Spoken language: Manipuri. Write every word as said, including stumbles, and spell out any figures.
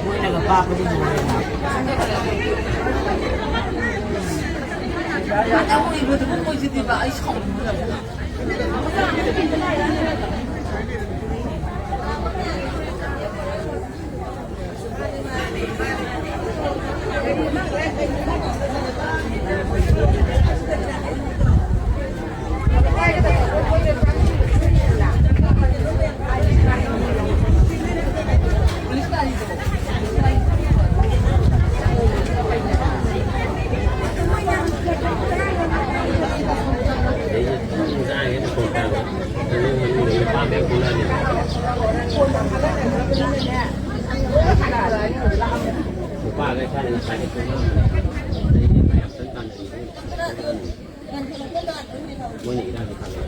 ꯃꯣꯏꯅꯒ ꯀꯥꯞꯄꯗꯤ ꯂꯣꯏꯔꯦ ꯅꯥꯕ꯫ ꯑꯗ ꯎꯔꯤꯕꯗꯨꯕꯨ ꯃꯣꯏꯁꯤꯗꯤꯕ ꯑꯩ ꯁꯥꯎꯅꯤꯡꯕꯅ꯫ ꯅꯨꯄꯥꯒ ꯏꯁꯥꯅ ꯉꯁꯥꯏꯗꯩ ꯇꯨꯝꯃꯝꯕꯅꯦ꯫ ꯑꯗꯩꯗꯤ ꯃꯌꯥꯝ ꯆꯪ ꯀꯥꯟꯗ ꯃꯣꯏꯅ ꯏꯔꯥꯡ ꯊꯥꯡꯉꯦ꯫